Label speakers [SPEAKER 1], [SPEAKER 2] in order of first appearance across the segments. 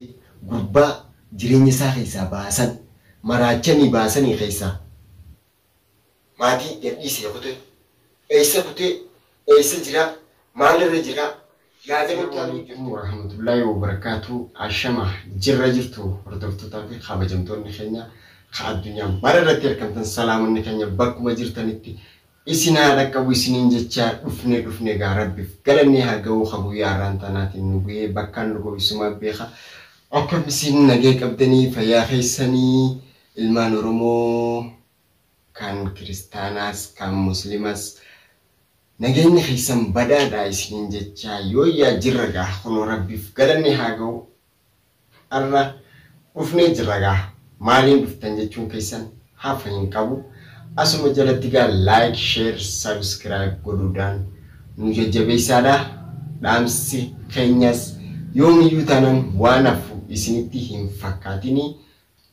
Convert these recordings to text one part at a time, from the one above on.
[SPEAKER 1] Gurbaa jireenya isaa keessaa baasan, maraachanii baasanii keessaa maatii gadhiisee kutee, eessa kutee, eessa jiraa, maalirra jiraa, yaada nutti himuu jirtu. Warahmatullaahi wabarakaatu. Ashama, jirra jirtu, hordoftootaa fi kabajamtoonni keenya ka addunyaa mara irratti argamtan, salaamanni keenya bakkuma jirtanitti isin haa dhaqqabu isiniin jechaa, dhufne gaa. Rabbiif galanni haa ga'u ka guyyaa har'aan tanaatiin nu ga'ee, bakkaan nu ga'u isumaa beeka. Akkam isin, nagee qabdanii, fayyaa keessanii? Ilmaan Oromoo kan kiristaanaas kan muslimas nageenyi keessan badhaadha isiniin jechaa, yooyyaa jirra gaa. Kunoo Rabbiif galanni haa ga'u, har'a dhufnee jirra gaa. Maaliin dhuftan jechuun keessan hafa hin qabu. Asuma jalatti gaa like, share, subscribe godhuudhaan nu jajjabeessaadha. Dhaamsi keenyas yoomiyyuu taanaan waan hafu isinitti hin fakkaatinii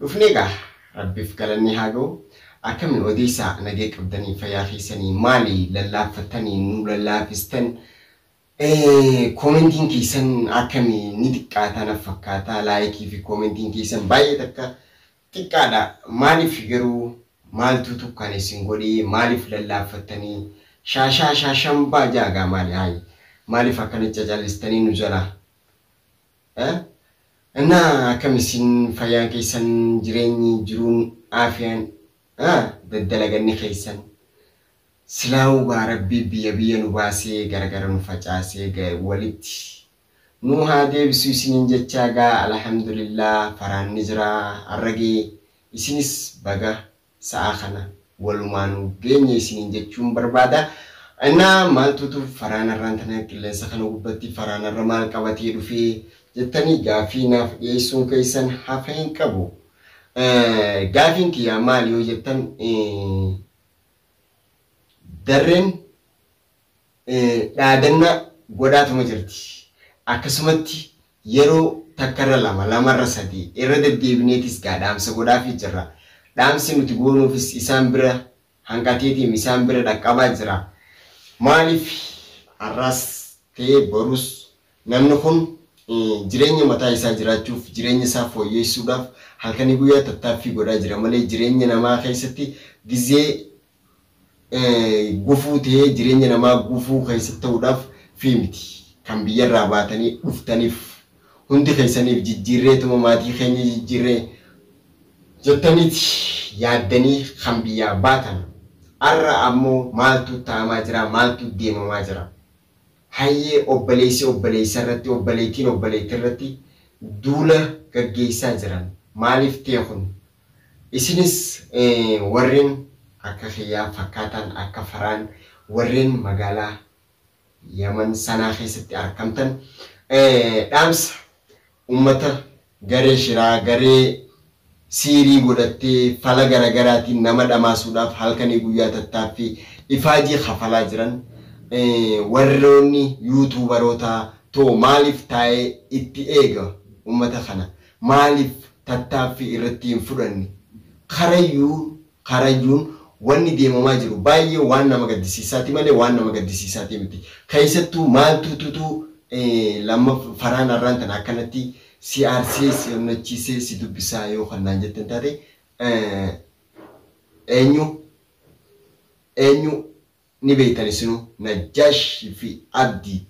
[SPEAKER 1] dhufnee gaa. Rabbiif galanni haa ga'u. Akkami odeessaa, nagee qabdanii, fayyaa keessanii? Maali lallaaffattanii nu lallaafistan? Koomentiin keessan akkamii ni xiqqaataa na fakkaataa? Laayikii fi koomentiin keessan baay'ee takka xiqqaadha. Maaliif garuu, maaltutu kan isin godhee? Maaliif lallaaffattanii shaashaa shaashambaa jaagaa? Maali hayi, maaliif akkana cacallistanii nu jalaa? Innaa akkam isin, fayyaan keessan, jireenyi, jiruun, aafiyaan, daddalaganni keessan? Silaa'uu gaa Rabbii biyya biyya nu baasee garagara nu facaasee walitti nu haa deebisu isiniin jechaa gaa. Alhamdulillah, faraanni jira harragee. Isinis baga sa'a kana walumaanuu geenye isiniin jechuun barbaada. Innaa maaltutu faraan har'aan tana qilleensa kana gubbatti faraan har'a maal qabatee dhufee jettanii gaafii naaf dhiyeessuun keessan hafa hin qabu. Gaafiin kiyyaa maal yoo jettan, darreen dhaadannaa godhaatuma jirti. Akkasumatti yeroo takkarra lama, lamarra sadii irra deddeebineetis gaa dhaamsa godhaafii jirra. Dhaamsi nuti goonuufis isaan bira hanqateetiin isaan bira dhaqqabaa jira. Maaliif har'as ta'ee borus namni kun jireenya mataa isaa jiraachuuf, jireenya isaa fooyyessuudhaaf halkanii guyyaa tattaaffii godhaa jira malee jireenya namaa keessatti gizee gufuu ta'ee jireenya namaa gufuu keessatti ta'uudhaaf fi miti. Kan biyyarraa baatanii dhuftaniif hundi keessaniif jijjiirreetuma maatii keenya jijjiirree jettaniiti yaaddanii kan biyyaa baatan. Har'a ammoo maaltu ta'amaa jira? Maaltu deemamaa jira? Hayyee, obboleessi obboleessa irratti, obboleettiin obboleettii irratti duula gaggeessaa jiran. Maaliif ta'e kun? Isinis warreen akka kiyyaa fakkaataan akka faraan warreen magaalaa Yaman sanaa keessatti argamtan, dhaamsa ummata garee shiraa, garee siirii godhattee fala garagaraatiin nama dhamaasuudhaaf halkanii guyyaa tattaaffii ifaajii kafalaa jiran, warroonni yuutuubarootaa too maaliif taa'ee itti eega ummata kana? Maaliif tattaaffii irratti hin fudhanne? Karayyuun wanni deemamaa jiru baay'ee waan nama gaddisiisaati malee waan nama gaddisiisaati miti. Keessattuu maaltu tutuu lamma faraan har'aan tana akkanatti si aarsee, si onnachiisee, si dubbisaa yoo kannaan jettan taate, eenyu eenyu ni beektan isinuu. Najjaash fi Abdii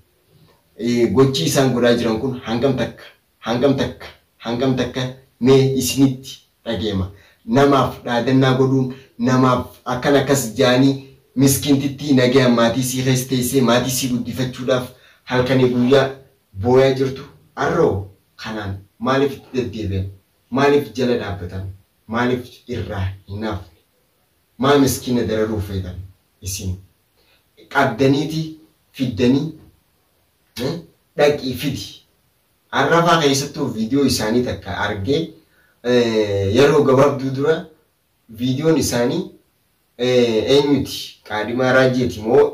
[SPEAKER 1] gochi isaan godhaa jiran kun hangam takka, hangam takka, hangam takka mee isinitti dhageema? Namaaf dhaadannaa godhuun, namaaf akkan akkas jaanii, miskiintittii nagayaan maatii sii keessa teessee maatii sii guddifachuudhaaf halkanii guyyaa booyaa jirtu, arroo kanaan maaliif itti deddeebi'an? Maaliif jala dhaabbatan? Maaliif irraa hin hafne? Maa miskiina dararuu feetan? Isin qabdaniiti fiddanii dhaqii fidi. Arrafaa keessattuu viidiyoo isaanii takka argee yeroo gabaabduu dura, viidiyoon isaanii eenyuti, qaadhimaa raajjeeti moo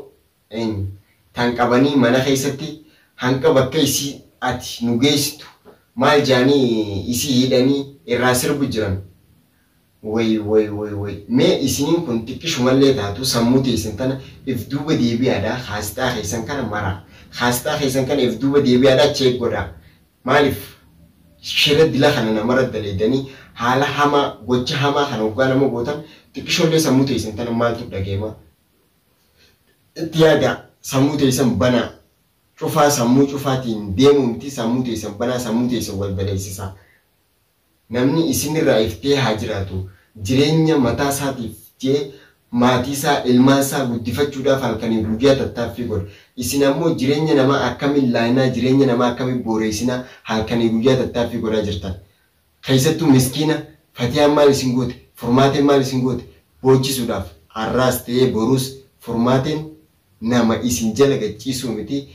[SPEAKER 1] eenyu tan qabanii mana keessatti hanqa bakka isii ati nu geessitu maal jaanii isii hidhanii irraa sirbu jiran. Way way way way! Mee isiniin kun xiqqishumallee taatu sammuu teessan tana if duuba deebi'aadha. Haasixaa keessan kana mara, haasixaa keessan kana if duuba deebi'aadha, check godhaa. Maaliif Shira dila kana namarra daleedanii haala hamaa gocha hamaa kana hoggaa nama gootan xiqqishoollee sammuu teessan tana maaltu dhageema. Itti yaada sammuu teessan banaa cufaa sammuu cufaatiin deemuu miti sammuu teessan banaa sammuu teessan wal baleessisaa. Namni isinirraa iftee haa jiraatu jireenya mataa isaatiif jee maatii isaa ilmaan isaa guddifachuudhaaf halkanii guyyaa tattaaffii godha. Isin ammoo jireenya namaa akkamiin laayinaa jireenya namaa akkamiin booreessinaa halkanii guyyaa tattaaffii godhaa jirtan. Keessattuu miskiina Fatiyaan maal isin goote furmaateen maal isin goote boochisuudhaaf har'aas ta'ee boruus furmaateen nama isin jala gachiisuu miti.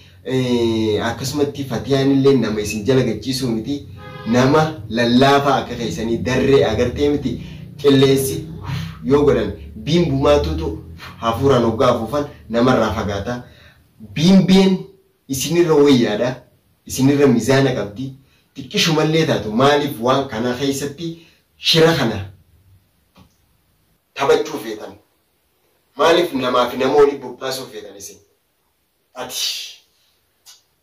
[SPEAKER 1] Akkasumatti Fatiyaan illee nama isin jala gachiisuu miti. Nama lallaafaa akka keessanii darree agartee miti qilleensi yoo godhan biimbumaatutu hafuuraan hoggaa afuufan namarraa fagaata. Biimbeen isinirra wayyaadha. Isinirra mizaana qabdi. Xiqqishumallee taatu maaliif waan kana keessatti shira kana taphachuu feetan? Maaliif namaa fi nama olii bobbaasuu feetan isin? Ati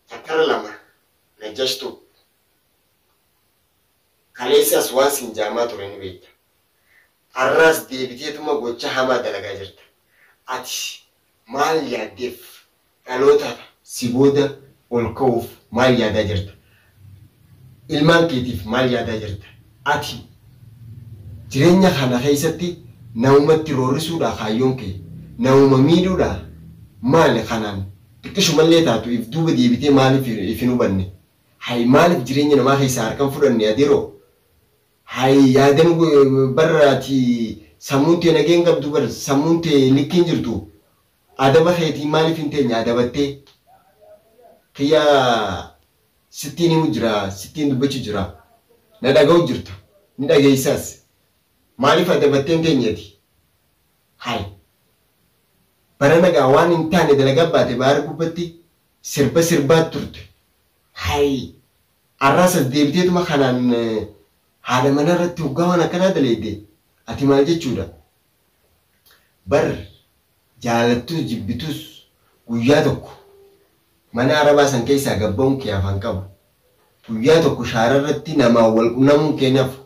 [SPEAKER 1] takkara lama najjashtu kaleessas waan sin jaamaa ture ni beekta. Har'aas deebiteetuma gocha hamaa dalagaa jirta. Ati maal yaaddeef dhaloota si booda ol ka'uuf maal yaadaa jirta? Ilmaan keetiif maal yaadaa jirta? Ati jireenya kana keessatti namumatti roorrisuudha kaayyoon kee namuma miidhuudha maali kanaan xiqqishumallee taatu if duuba deebitee maaliif if hin hubanne? Hayi maaliif jireenya namaa keessaa harkaan fudhanne adeeroo? Hayi yaadan barra ati sammuun tee nageen qabdu bar sammuun tee likkiin jirtu adaba keetii maaliif hin teenye adabattee kiyyaa sittiin himu jira sittiin dubbachuu jira na dhaga'u jirta ni dhageessaas maaliif adabattee hin teenyeeti? Hayi bara nagaa waan hin taane dalagaa baate baara gubbatti sirba sirbaa turte. Hayi har'aas as deebiteetuma kanaan haadha mana irratti hoggaa waan akkanaa daleedde ati maal jechuudha? Bar jaalattus jibbitus guyyaa tokko mana arabaa san keessaa gabba'uun kee afaan qabu. Guyyaa tokko shaara irratti namaan wal qunnamuun kee nafu.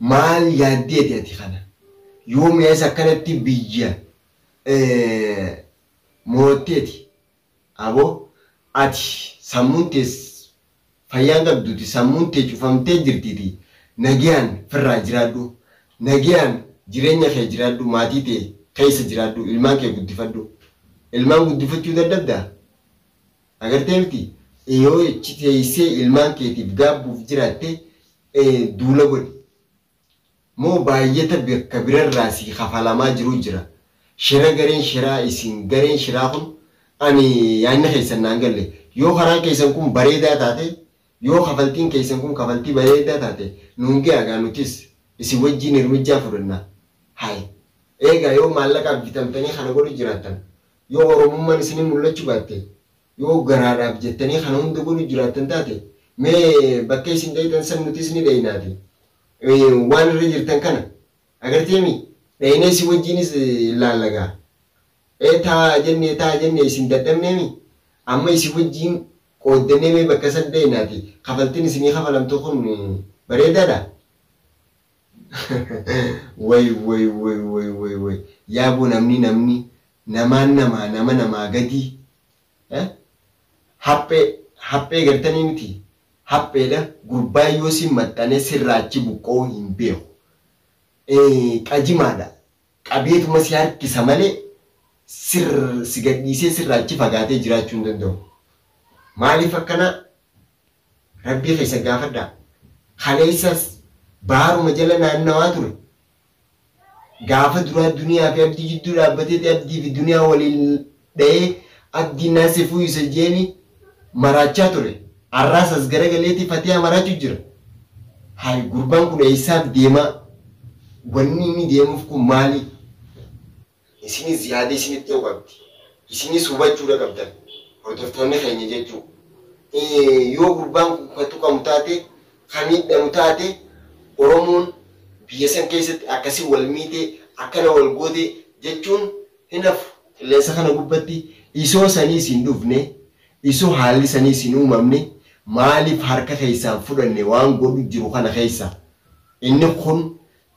[SPEAKER 1] Maal yaaddeeti ati kana? Yoo mi'ees akkanatti biyya mootteeti. Aboo ati sammuun tees fayyaan qabduuti sammuun tee cufamtee jirtiiti. Nagayaan firraa jiraadhu. Nagayaan jireenya kee jiraadhu maatii tee keessa jiraadhu ilmaan kee guddifadhu. Ilmaan guddifachuu dadhabdaa? Agartee miti yoo ichi teessee ilmaan keetiif gaabbuuf jiraatte duula godhi. Moo baay'ata bakka birarraa si kafalamaa jiru jira. Shira gareen shiraa isin gareen shiraa kun ani yaadni keessan naan galle. Yoo karaan keessan kun bareedaa taate yoo kafaltiin keessan kun kafaltii bareedaa taate nuun gahaa nutis isin wajjin hirmijjaa fudhanna. Hayi eegaa yoo maallaqaaf bitamtanii kana godhu jiraattan yoo oromummaan isinii mul'achuu baatte yoo garaadhaaf jettanii kana hunda godhu jiraattan taate mee bakka isin dhayitan san nutis ni dhayinaati. Waan irra jirtan kana agarteemi dhayinee isin wajjinis laallagaa. Taa jennee isin dadhabneemi amma isin wajjin qooddannee mee bakka san dhayinaati kafaltiin isinii kafalamtu kun bareedaadha. Way way way way way way yaaboo namni namni namaan namaa nama namaa gadi haphee gartanii miti hapheedha gurbaa yoo si maxxanee sirraachi buqqoo hin beeku. Qajimaadha qabeetuma si harkisa malee si gadhiisee sirraachi fagaatee jiraachuu hin danda'u. Maaliif akkana rabbii keessa gaafadhaa. Kaleessas baaruma jala naannawaa ture. Gaafa duraa duniyaa fi abdii jidduu dhaabbatee abdii fi duniyaa waliin dha'ee abdii naasifuu isa jeeni maraachaa ture. Har'aas as garagaleetii Fatiyaa maraachuu jira. Hayi gurbaan kun eessaaf deemaa? Wanni inni deemuuf kun maali? Isinis yaada isinitti ta'uu qabdi. Isinis hubachuudha qabdan. Hordoftoonni keenya jechuudha. Yoo gurbaan kun kan tuqamu taate, kan miidhamu taate, Oromoon biyya san keessatti akkasii wal miitee akkana wal goote jechuun hin hafu. Qilleensa kana gubbatti isoo sanii isin dhufne, isoo haalli sanii isin uumamne, Maaliif harka keessaan fudhanne waan godhu jiru kana keessa? Inni kun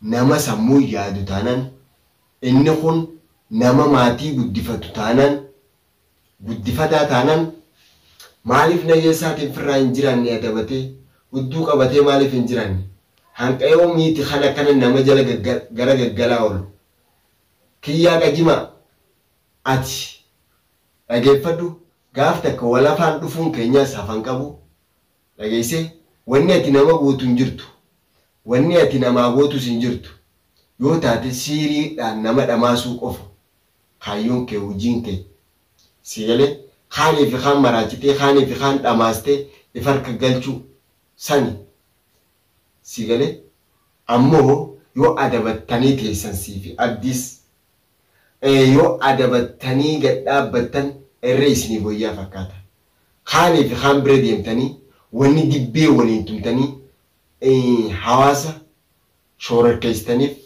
[SPEAKER 1] nama sammuu yaadu taanaan, inni kun nama maatii guddifatu taanaan, guddifataa taanaan maaliif nagee isaatiin firraa hin jiraanne adabatee hudduu qabatee maaliif hin jiraanne? Hanqa yoomiiti kana kana nama jala gara gaggalaa oolu? Kiyyaa qajimaa ati dhageeffadhu, gaaf takka walafaan dhufuun keenyaas hafan qabu. Dhageessee, wanni ati nama gootu hin jirtu, wanni ati namaa gootus hin jirtu. Yoo taate siiriidhaan nama dhamaasuu qofa kaayyoon kee, hojiin kee. Si galee kaanii fi kaan maraachitee, kaanii fi kaan dhamaastee if harka galchuu sani. Si galee ammoo yoo adabattanii teessan sii fi abdiis yoo adabattanii gad dhaabbattan irra isinii wayyaa fakkaata. Kaanii fi kaan bira deemtanii wanni dibbee waliin tumtanii hawaasa shoorarkeessitaniif,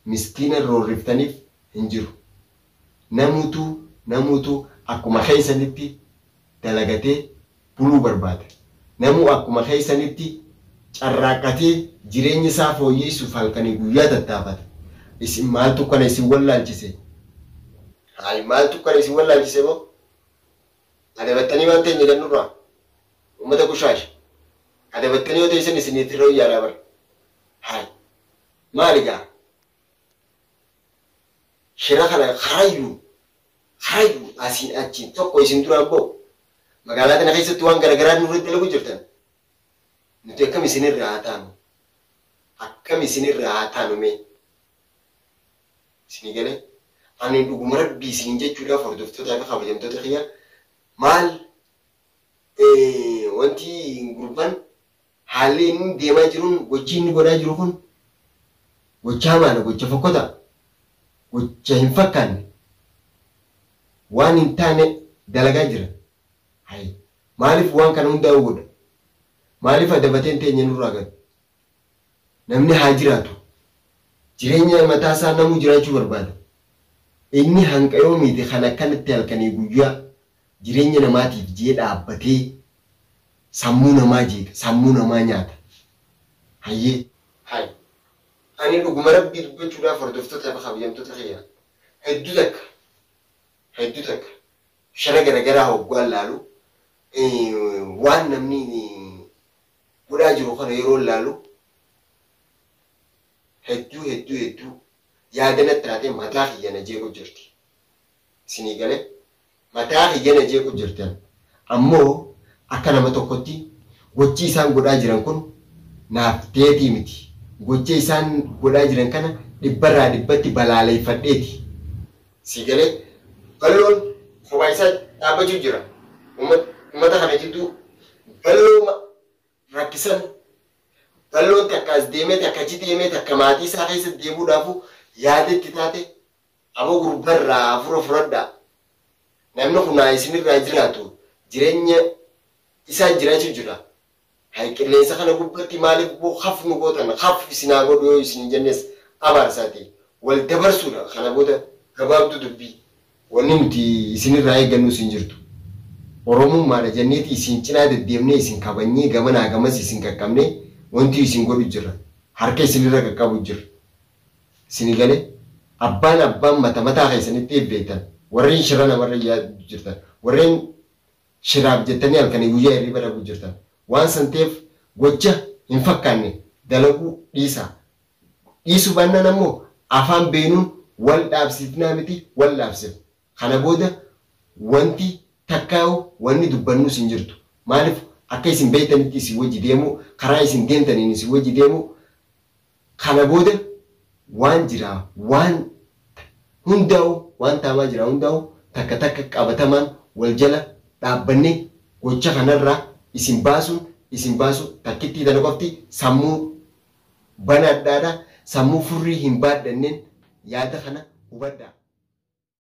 [SPEAKER 1] miskiina roorriftaniif hin jiru. Namuutu akkuma keessanitti dalagatee buluu barbaada. Namuu akkuma keessanitti carraaqqatee jireenya isaa fooyyessuuf halkanii guyyaa tattaafata. Isin maaltu kana isin wallaalchise? Hayi, maaltu kana isin wallaalchise moo? Adabattanii waan teenye gannurraa uummata kushaasha. Adabattanii yoo teessan isiniif irra wayyaadhaa bara. Hayi, maali gaa? Shira kana karayyuu asiin achiin tokko isin duraan ba'u. Magaalaa kana keessatti waan garaagaraa nurratti dalagu jirtan. Nuti akkam isinirraa haa taanu? Akkam isinirraa haa taanu mee? Isinii galee? Ani dhuguma rabbii isiniin jechuudhaaf, hordoftootaa fi kabajamtoota kiyya, maal wanti gurbaan haalli inni deemaa jiruun, gochi inni godhaa jiru kun gocha hamaadha, gocha fokkotaa, gocha hin fakkaanne, waan hin taane dalagaa jira. Hayi, maaliif waan kana hundaa'u godha? Maaliif adabateen teenya nurraa gad? Namni haa jiraatu. Jireenya mataa isaa namuu jiraachuu barbaada. Inni hanqa yoomiiti kan akkanatti halkanii guyyaa jireenya namaatiif jee dhaabbatee sammuu namaa jeeqa, sammuu namaa nyaata. Hayyee. Hayi. Ani dhuguma rabbii dubbachuudhaaf, hordoftoota fi kabajamtoota kiyya, hedduu takka shara garagaraa hoggaan laalu, waan namni godhaa jiru kana yeroo laalu, hedduu hedduu hedduu yaada natti taatee mataa kiyya na jeequ jirti. Isinii galee, mataa kiyya na jeequ jirti. Ammoo akka nama tokkotti gochi isaan godhaa jiran kun naaf teetii miti. Gocha isaan godhaa jiran kana dhibbarraa dhibbatti balaaleeffadheeti. Si galee, balloon kophaa isaa dhaabbachuu jira. Uummata kana jidduu balloo rakkisan, balloon takka as deemee, takka achi deemee, takka maatii isaa keessa deemuudhaafu yaada itti taate. Aboo, gurbarraa hafuura fudhadhaa. Namni kun haa isinirraa jiraatu, jireenya isaa jiraachuu jira. Hay, qilleensa kana gubbatti maaliif boo haf nu gootan? Haf isinaa godhu yoo isin jennes abaarsaati. Wal dabarsuudha kana booda gabaabduu dubbii. Wanni nuti isinirraa eeggannu isin jirtu. Oromummaadha jenneeti isin cinaa deddeemnee, isin kabanyee, gamanaa gamas isin qaqqabnee wanti isin godhu jirra. Harka isinirra qaqqabu jirra. Isin galee, abbaan mata mataa keessanitti beektan, warreen shira namarra yaadu jirtan, warreen shiraaf jettanii halkanii guyyaa hirriba dhabuu jirtan. Waan san ta'eef gocha hin fakkaanne dalaguu dhiisaa. Dhiisuu baannaan ammoo afaan beenuun wal dhaabsifnaa miti, wal dhaabsifna. Kana booda wanti takkaa'u wanni dubbannus hin jirtu. Maaliif, akka isin beektanitti isin wajji deemu, karaa isin deemtaniin isin wajji deemu, kana booda waan jira waan hundaa'u, waan taamaa jira hundaa'u takka takka qabatamaan wal jala dhaabbannee gocha kanarraa isin baasuun isin baasu takkittii tana qofti. Sammuu banaadhaadha, sammuu furrii hin baadhanneen yaada kana hubadhaa.